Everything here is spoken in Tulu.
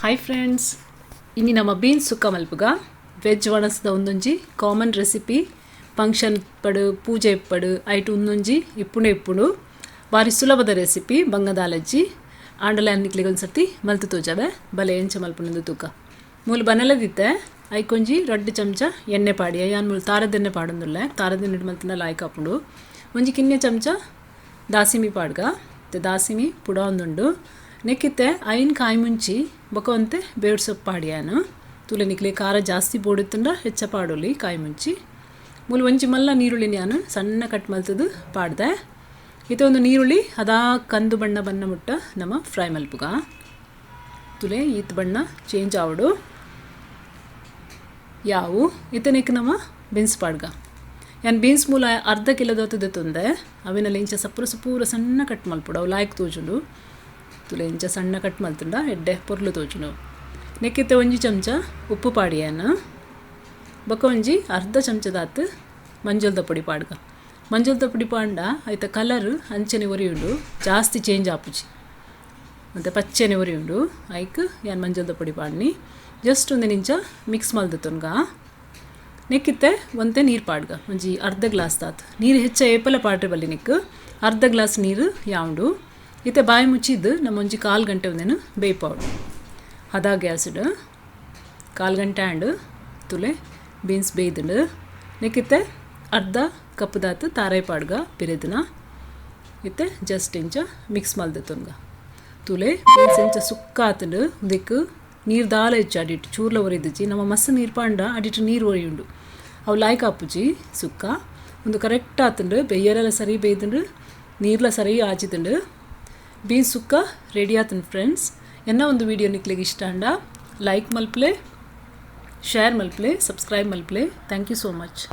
Hi friends, ಇನಿ ನಮ್ಮ ಬೀನ್ಸ್ ಸುಕ್ಕ ಮಲ್ಪುಗ. ವೆಜ್ ಒಣಸ್ದ ಒಂದೊಂಜಿ common recipe. Function ಇಪ್ಪಡು, ಪೂಜೆ ಇಪ್ಪಡು, ಐಟ್ ಒಂದೊಂಜಿ ಇಪ್ಪುಂಡು ಇಪ್ಪುಂಡು. ಬಾರಿ ಸುಲಭದ ರೆಸಿಪಿ, ಬಂಗದಾಲಜ್ಜಿ. ಆಂಡಲ ನಿಕ್ಲೆಗ್ ಒಂದ್ಸರ್ತಿ ಮಲ್ತ್ ತೋಜವೆ. ಬಲೆ, ಎಂಚ ಮಲ್ಪುಂಡು ತೂಕ. ಮೂಲು ಬನಲದಿತ್ತೆ, ಐಕೊಂಜಿ 2 ಚಮಚ ಎಣ್ಣೆ ಪಾಡಿ. ಯಾನ್ ಮೂಲು ತಾರದೆಣ್ಣೆ ಪಾಡೊಂದುಲ್ಲೆ. ತಾರದೆಣ್ಣೆ ಮಲ್ತಿನ ಲಾಯ್ಕ್ ಆಪುಂಡು. ಒಂಜಿ ಕಿನ್ಯ ಚಮಚ ದಾಸಿಮಿ ಪಾಡ್ಗ. ದಾಸಿಮಿ ಪುಡೊಂದುಂಡು. ನೆಕ್ಕಿತ್ತೆ 5 ಕಾಯಿ ಮುಂಚಿ ಬೊಕ ಒಂತೆ ಬೇವು ಸೊಪ್ಪು ಪಾಡಿಯಾನು. ತೂಲೆ, ನಿಕ್ಲೆ ಖಾರ ಜಾಸ್ತಿ ಬೋಡಿತ್ತುಂಡ ಹೆಚ್ಚ ಪಾಡೊಲಿ ಕಾಯಿ ಮುಂಚಿ. ಮೂಲು ಒಂಜಿ ಮಲ್ಲ ನೀರುಳ್ಳಿ ಯಾನು ಸಣ್ಣ ಕಟ್ ಮಲ್ತದು ಪಾಡ್ದೆ. ಇತ್ತೆ ಒಂದು ನೀರುಳ್ಳಿ ಅದಾ ಕಂದು ಬಣ್ಣ ಬಣ್ಣ ಮುಟ್ಟ ನಮ್ಮ ಫ್ರೈ ಮಲ್ಪುಗ. ತುಲೆ, ಈತ್ ಬಣ್ಣ ಚೇಂಜ್ ಆವಡು, ಯಾವು. ಇತ್ತನೆಕ್ ನಮ್ಮ ಬೀನ್ಸ್ ಪಾಡ್ಗ. ಯಾನ್ ಬೀನ್ಸ್ ಮೂಲ ಅರ್ಧ ಕಿಲೋದ ದೆತ್ತೊಂದೆ. ಅವಿನಲ್ಲಿ ಇಂಚ ಸಪುರ ಸಪೂರ ಸಣ್ಣ ಕಟ್ ಮಲ್ಪೊಡು, ಅವು ಲಾಯ್ಕ್ ತೋಜುಂಡು. ತುಲೆ, ಇಂಚ ಸಣ್ಣ ಕಟ್ ಮಲ್ತುಂಡ ಎಡ್ಡೆ ಪೊರ್ಲು ತೋಜುಂಡು. ನೆಕ್ಕಿತ್ತೆ 1 ಚಮಚ ಉಪ್ಪು ಪಾಡಿಯಾನ. ಬೊಕ ಒಂಜಿ ಅರ್ಧ ಚಮಚದಾತ್ ಮಂಜೊಲ್ದ ಪೊಡಿ ಪಾಡ್ಗ. ಮಂಜೊಲ್ದ ಪೊಡಿ ಪಾಂಡ ಐತ ಕಲರ್ ಅಂಚನೆ ಒರಿಯುಂಡು, ಜಾಸ್ತಿ ಚೇಂಜ್ ಆಪುಜಿ, ಮತ್ತು ಪಚ್ಚೆನೆ ಒರಿಯುಂಡು. ಐಕ್ ಯಾನ್ ಮಂಜೊಲ್ದ ಪೊಡಿ ಪಾಡ್ನಿ. ಜಸ್ಟ್ ಒಂದು ನಿಂಚ ಮಿಕ್ಸ್ ಮಲ್ದತೊನ್ಗ. ನೆಕ್ಕಿತ್ತೆ ಒಂತೆ ನೀರು ಪಾಡ್ಗ, ಒಂಜಿ ಅರ್ಧ ಗ್ಲಾಸ್ ದಾತ್ ನೀರು. ಹೆಚ್ಚ ಏಪಲ ಪಾಡ್ರೆ ಬಲ್ಲಿ ನಿಕ್ಕು. ಅರ್ಧ ಗ್ಲಾಸ್ ನೀರು ಯಾವುಂಡು. ಇತ್ತೆ ಬಾಯಿ ಮುಚ್ಚಿದ್ದು ನಮ್ಮ ಒಂಜಿ ಕಾಲು ಗಂಟೆ ಒಂದೇನು ಬೇಯ್ಪಾವಡು ಹದಾ ಗ್ಯಾಸ್ಡ್. ಕಾಲು ಗಂಟೆ ಆಂಡ್. ತುಲೆ, ಬೀನ್ಸ್ ಬೇಯ್ದುಂಡು. ನೆಕ್ಕಿತ್ತೆ ಅರ್ಧ ಕಪ್ ದಾತ್ ತಾರಾಯಿ ಪಾಡ್ಗ ಪಿರೆದಿನ. ಇತ್ತೆ ಜಸ್ಟ್ ಇಂಚ ಮಿಕ್ಸ್ ಮಲ್ದೆತ್ತೊನ್ಗ. ತುಲೆ, ಬೀನ್ಸ್ ಇಂಚ ಸುಕ್ಕ ಆತುಂಡು. ಉಂದೆಕ್ ನೀರು ದಾಲ ಹೆಚ್ಚು ಅಡಿಟ್ ಚೂರ್ಲ ಒರಿದಿಜ್ಜಿ. ನಮ್ಮ ಮಸ್ತ್ ನೀರು ಪಾಂಡ ಅಡಿಟ್ ನೀರು ಒರಿಯುಂಡು, ಅವು ಲಾಯ್ಕ್ ಆಪುಜಿ ಸುಕ್ಕ. ಒಂದು ಕರೆಕ್ಟ್ ಆತುಂಡು. ಬೆಯ್ಯರೆಲ್ಲ ಸರಿ ಬೇಯ್ದುಂಡು, ನೀರ್ಲ ಸರಿ ಆಜಿದುಂಡು. ಬೀನ್ಸ್ ಸುಕ್ಕ ರೆಡಿ ಆತುಂಡು. ಫ್ರೆಂಡ್ಸ್, ಎನ್ನ ಒಂದು ವೀಡಿಯೋ ನಿಕ್ಲೆಗ್ ಇಷ್ಟ ಆಂಡ ಲೈಕ್ ಮಲ್ಪಲೆ, ಶೇರ್ ಮಲ್ಪಲೆ, ಸಬ್ಸ್ಕ್ರೈಬ್ ಮಲ್ಪಲೆ. Thank you so much.